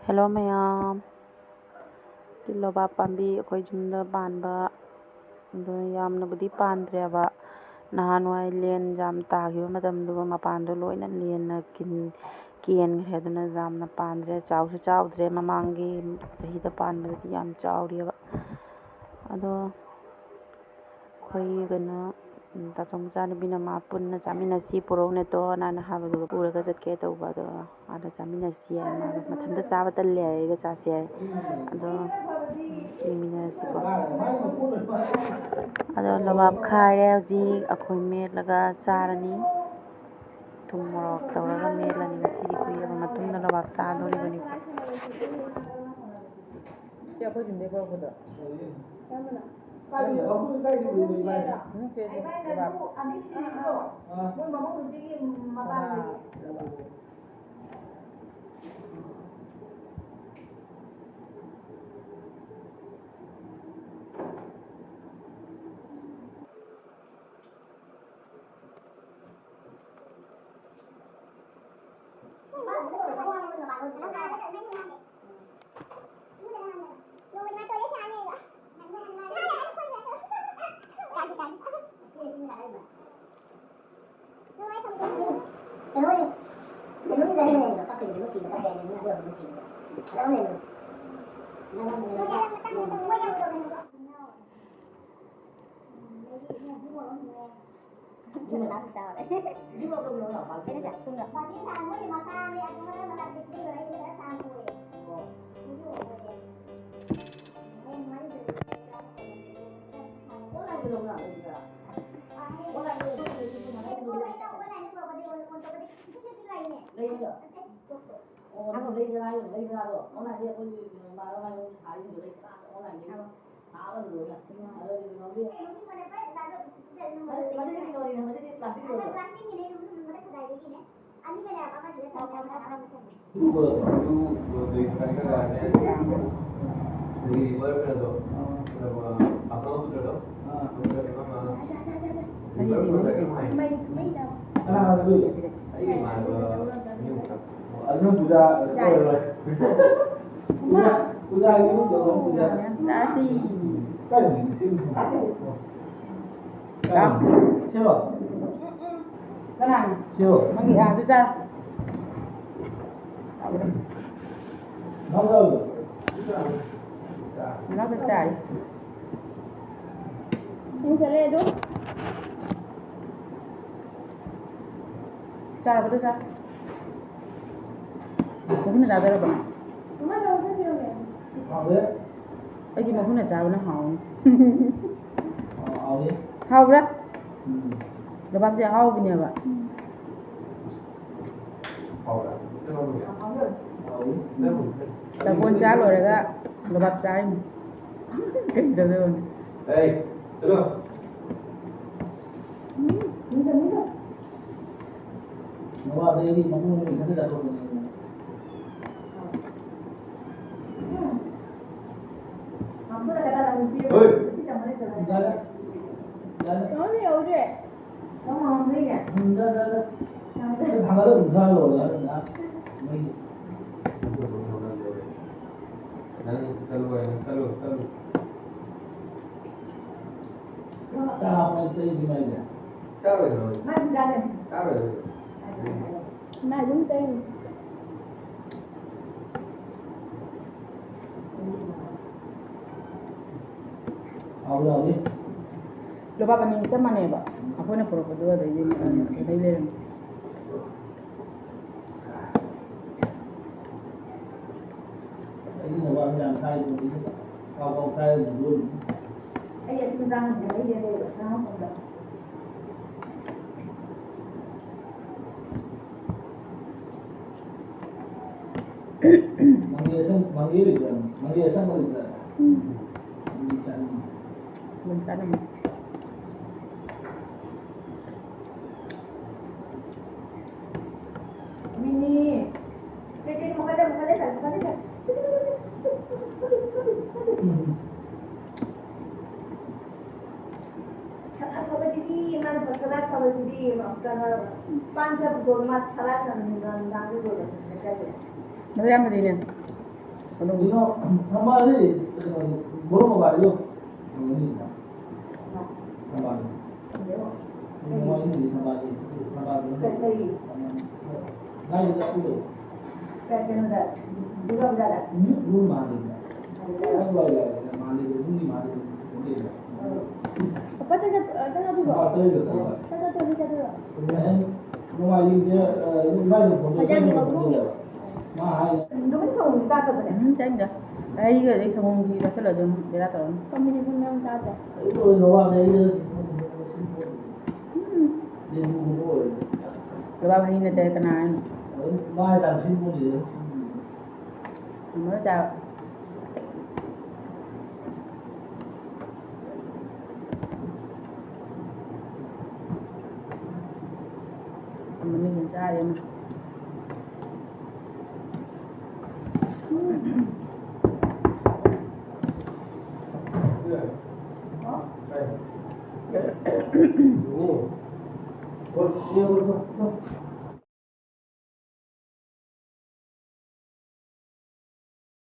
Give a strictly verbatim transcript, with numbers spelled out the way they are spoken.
Hello ꯃꯌꯥꯝ, ꯁꯤ ꯂꯣꯕꯥꯞ ꯄꯥꯝꯕꯤ ꯑꯩꯈꯣꯏ ꯌꯨꯝꯗ ꯄꯥꯟꯕ, ꯑꯗꯣ ꯌꯥꯝꯅꯕꯨꯗꯤ ꯄꯥꯟꯗ꯭ꯔꯦꯕ꯫ ꯅꯍꯥꯟꯋꯥꯏ ꯂꯦꯟ ꯌꯥꯝ ꯇꯥꯈꯤꯕ ꯃꯇꯝꯗꯨꯒ ꯃꯄꯥꯟꯗꯣ ꯂꯣꯏꯅ ꯂꯦꯟꯅ ꯀꯤꯟ-, ꯀꯦꯟꯈ꯭ꯔꯦ, ꯑꯗꯨꯅ ꯌꯥꯝꯅ ꯄꯥꯟꯗ꯭ꯔꯦ, ꯆꯥꯎꯁꯨ ꯆꯥꯎꯗ꯭ꯔꯦ꯫ ꯃꯃꯥꯡꯒꯤ ꯆꯍꯤꯗ ꯄꯥꯟꯕꯗꯗꯤ ꯌꯥꯝ ꯆꯥꯎꯔꯤꯑꯕ꯫ ꯑꯗꯣ ꯑꯩꯈꯣꯏꯒꯤ ꯀꯩꯅꯣ, ꯎꯝ, ꯇꯥꯆꯧ ꯃꯆꯥꯅꯨꯄꯤꯅ ꯃꯥ ꯄꯨꯟꯅ ꯆꯥꯃꯤꯟꯅꯁꯤ, ꯄꯨꯔꯛꯎꯅꯦ ꯇꯣ, ꯅ ꯍꯥꯏꯕꯗꯨꯒ ꯄꯨꯔꯒ ꯆꯠꯀꯦ ꯇꯧꯕ꯫ ꯑꯗꯣ ꯑꯥꯗ ꯆꯥꯃꯤꯟꯅꯁꯤ ꯍꯥꯏ, ꯃꯥꯗꯣ ꯃꯊꯟꯇ ꯆꯥꯕ ꯇꯜꯂꯦ ꯍꯥꯏ, ꯑꯩꯒ ꯆꯥꯁꯤ ꯍꯥꯏ꯫ ꯑꯗꯣ ꯌꯦꯡꯃꯤꯟꯅꯔꯁꯤꯀꯣ꯫ ꯑꯗꯣ ꯂꯣꯕꯥꯞ ꯈꯥꯏꯔꯦ, ꯍꯧꯖꯤꯛ ꯑꯩꯈꯣꯏ ꯃꯦꯠꯂꯒ ꯆꯥꯔꯅꯤ꯫ ꯊꯨꯝ ꯃꯣꯔꯣꯛ ꯇꯧꯔꯒ ꯃꯦꯠꯂꯅꯤ꯫ ꯉꯁꯤꯗꯤ ꯀꯨꯏꯔꯕ ꯃꯇꯨꯡꯗ ꯂꯣꯕꯥꯞ ꯆꯥꯗꯣꯔꯤꯕꯅꯤ꯫ ꯁꯤ ꯑꯩꯈꯣꯏ ꯌꯨꯝꯗꯩ ꯄꯨꯔꯛꯄꯗꯣ꯫ ꯎꯝ, ꯁꯦ, ꯁꯦ, ꯂꯩꯕꯥꯛ꯫ ꯃꯃꯥ꯫ ꯑꯗꯨ ꯄꯨꯖꯥ ꯑꯣꯏꯔꯣꯏ꯫ ꯄꯨꯖꯥ, ꯄꯨꯖꯥꯒꯤ ꯃꯅꯨꯡꯗ ꯄꯨꯖꯥ꯫ ꯆꯥꯁꯤ꯫ ꯀꯥꯏꯗꯅꯣ? ꯁꯤꯔꯣ? ꯀꯅꯥꯅꯣ? ꯁꯤꯔꯣ? ꯃꯥꯒꯤ ꯑꯥꯗ ꯆꯥ꯫ ꯃꯥꯡꯒꯜ꯫ ꯃꯅꯥꯎꯗ ꯆꯥꯏ꯫ ꯄꯨꯡ ꯆꯠꯂꯦ ꯑꯗꯨ꯫ ꯆꯥꯔꯕꯗꯣ ꯆꯥ꯫ ꯃꯈꯨꯝꯅ ꯆꯥꯗꯣꯔꯕ? ꯍꯥꯎꯋꯦ꯫ ꯑꯩꯗꯤ ꯃꯈꯨꯝꯅ ꯆꯥꯕꯅ ꯍꯥꯎꯋꯦ꯫ ꯍꯥꯎꯋꯦ꯫ ꯍꯥꯎꯕ꯭ꯔꯥ? ꯎꯝ꯫ ꯂꯣꯕꯥꯞꯁꯦ ꯑꯍꯥꯎꯕꯅꯦꯕ꯫ ꯍꯥꯎꯕ꯭ꯔꯥ? ꯍꯥꯎꯋꯦ꯫ ꯆꯥꯛꯀꯣꯟ ꯆꯥ ꯂꯣꯏꯔꯒ ꯂꯣꯕꯥꯞ ꯆꯥꯔꯤꯅꯤ꯫ ꯀꯩꯗꯧꯗꯣꯏꯕ? ꯑꯩ, ꯆꯠꯂꯣ꯫ ꯎꯝ, ꯃꯤꯗ, ꯃꯤꯗ꯫ ꯅꯋꯥꯗꯩꯗꯤ ꯃꯕꯨꯡ ꯏꯊꯟꯗ ꯆꯥꯊꯣꯛꯄꯅꯦ꯫ ꯍꯣꯏ꯫ ꯌꯥꯔꯦ꯫ ꯌꯥꯔꯦ꯫ ꯌꯥꯔꯦ꯫ ꯎꯝ, ꯌꯥꯔꯦ, ꯌꯥꯔꯦ꯫ ꯊꯥꯡꯒꯠꯂ ꯑꯗꯨꯝ ꯊꯥꯔ ꯂꯣꯏꯔꯦ, ꯌꯥꯔꯦ, ꯌꯥꯔꯦ꯫ ꯅꯪ ꯆꯠꯂꯣ, ꯅꯪ ꯆꯠꯂꯣ, ꯆꯠꯂꯣ꯫ ꯆꯥ ꯍꯥꯞꯄ ꯅꯠꯇ꯭ꯔꯣ ꯏꯕꯦꯝꯃ ꯑꯩꯁꯦ? ꯆꯥꯔꯣꯏꯗ꯭ꯔꯣ? ꯆꯥꯔꯣꯏꯗ꯭ꯔꯣ? ꯃꯥ ꯑꯗꯨꯝ ꯇꯩ꯫ ꯍꯥꯎꯗꯤ ꯍꯥꯎꯅꯤ꯫ ꯂꯨꯄꯥ ꯑꯅꯤ ꯆꯞ ꯃꯥꯟꯅꯩꯕ꯫ ꯑꯩꯈꯣꯏꯅ ꯄꯨꯔꯛꯄꯗꯨꯒ ꯑꯗꯩꯗꯤ ꯑꯗꯩ ꯂꯩꯔꯝꯃꯤ꯫ ꯑꯩꯗꯤ ꯃꯣꯕꯥꯏꯜ ꯌꯥꯝ ꯊꯥꯏ, ꯀꯥꯎ ꯀꯥꯎ ꯊꯥꯏ, ꯑꯗꯨꯝ ꯂꯣꯜꯂꯤ꯫ ꯑꯩ ꯑꯗꯨꯝ ꯆꯥꯡ ꯍꯟꯖꯤꯜꯂꯛꯏꯁꯦ ꯂꯩꯕ, ꯆꯥ ꯃꯐꯝꯗ꯫ ꯃꯪꯒꯦ ꯑꯁꯪ-, ꯃꯪꯒꯦ ꯂꯩꯕ꯭ꯔꯥ? ꯃꯪꯒꯦ ꯑꯁꯪꯕ ꯂꯩꯕ꯭ꯔꯥ? ꯎꯝ꯫ ꯑꯗꯨꯗꯤ ꯆꯥꯅꯤꯡꯉꯤ꯫ ꯑꯗꯨꯝ ꯆꯥꯅꯤꯡꯉꯤ꯫ ꯃꯤꯅꯤ꯫ ꯀꯩ ꯀꯩ ꯃꯈꯜ ꯂꯩ, ꯃꯈꯜ ꯂꯩ, ꯃꯈꯜ ꯂꯩ꯫ ꯎꯝ꯫ ꯁꯂꯥꯠ ꯐꯕꯁꯤꯗꯤ, ꯃꯥꯅ ꯁꯂꯥꯠ ꯐꯕꯁꯤꯗꯤ, ꯀꯩꯅꯣ, ꯄꯥꯟ ꯊꯕꯗꯣ ꯃꯥ ꯁꯂꯥꯠ ꯅꯨꯡꯗꯥꯡꯗ ꯂꯣꯏꯔꯕꯅꯤꯅ ꯆꯠꯂꯦ꯫ ꯃꯔꯨ ꯌꯥꯝꯕꯗꯤꯅꯦ꯫ ꯑꯗꯨꯝ ꯀꯩꯅꯣ, ꯊꯝꯕꯥꯜꯗꯤ, ꯀꯩꯅꯣ, ꯕꯣꯔꯣ ꯃꯕꯥꯏꯗꯣ ꯐꯪꯒꯅꯤꯗ꯫ ꯊꯝꯕꯥꯜꯗꯤ꯫ ꯊꯝꯕꯥꯜꯗꯤ, ꯊꯝꯕꯥꯜꯗꯤ꯫ ꯀꯩ, ꯀꯩ? ꯂꯥꯏꯗ ꯆꯠꯄꯗꯣ꯫ ꯀꯩ, ꯀꯩꯅꯣꯗ, ꯗꯨꯔꯒꯥ ꯄꯨꯖꯥꯗ? ꯎꯝ, ꯅꯨꯡ ꯃꯥꯜꯂꯤꯗ꯫ ꯑꯗꯨꯗ? ꯑꯗꯨꯋꯥꯏꯗ ꯃꯥꯜꯂꯤꯗ, ꯅꯨꯡꯒꯤ ꯃꯥꯜꯂꯤꯗ, ꯂꯩꯗ꯫ ꯑ꯫ ꯄꯄꯥ ꯆꯥꯛ ꯆꯥ-, ꯑ, ꯆꯥꯛ ꯆꯥꯗꯣꯏꯕꯣ? ꯑꯥ, ꯆꯥꯗꯣꯏꯗ, ꯆꯥꯗꯣꯏꯗ꯫ ꯆꯥꯛ ꯆꯥ ꯇꯣꯛꯑꯗꯤ ꯆꯥꯗꯣꯏꯔꯣ? ꯅꯣꯡꯃꯥꯏꯖꯤꯡ-, ꯅꯣꯡꯃꯥꯏꯖꯤꯡꯁꯦ, ꯑ, ꯏꯕꯥꯏꯅ ꯐꯣꯟ ꯇꯧꯔꯛꯑꯦ꯫ ꯍꯖꯥꯡꯒꯤ ꯂꯧꯊꯣꯛꯑꯣ꯫ ꯃꯥ ꯍꯥꯏ-, ꯅꯨꯃꯤꯠ ꯊꯣꯡꯕꯗꯤ ꯆꯥꯗꯕꯅꯦ? ꯎꯝ, ꯆꯥꯅꯤꯡꯗꯦ꯫ ꯑꯩꯒ ꯑꯩ ꯁꯪꯒꯣꯝ ꯈꯤꯔ ꯆꯥꯁꯤꯜꯂꯗꯤ ꯑꯃꯨꯛ ꯕꯦꯔꯥ ꯇꯧꯔꯅꯤ꯫ Combination ꯃꯌꯥꯝ ꯆꯥꯗ꯭ꯔꯦ꯫ ꯑꯩ ꯂꯣꯏ ꯅꯋꯥꯅꯦ, ꯑꯩ ꯎꯝ꯫ ꯂꯦꯕꯨꯒꯨꯝꯕ ꯑꯣꯏꯔꯗꯤ꯫ ꯂꯨꯄꯥ ꯃꯔꯤ ꯅꯠꯇ꯭ꯔꯦ ꯀꯅꯥ ꯍꯥꯏꯅꯣ? ꯑꯗꯨꯝ ꯃꯥ ꯍꯥꯏ ꯇꯥꯔꯦ, ꯁꯤ ꯄꯣꯠꯁꯤꯗꯤ ꯑꯗꯨꯝ ꯁꯤꯖꯤꯟꯅꯩ꯫ ꯀꯨꯟꯃꯔꯤ ꯆꯥꯕ꯫ ꯑꯃꯅꯤ ꯁꯨꯝ ꯆꯥꯔꯦ ꯑꯃ꯫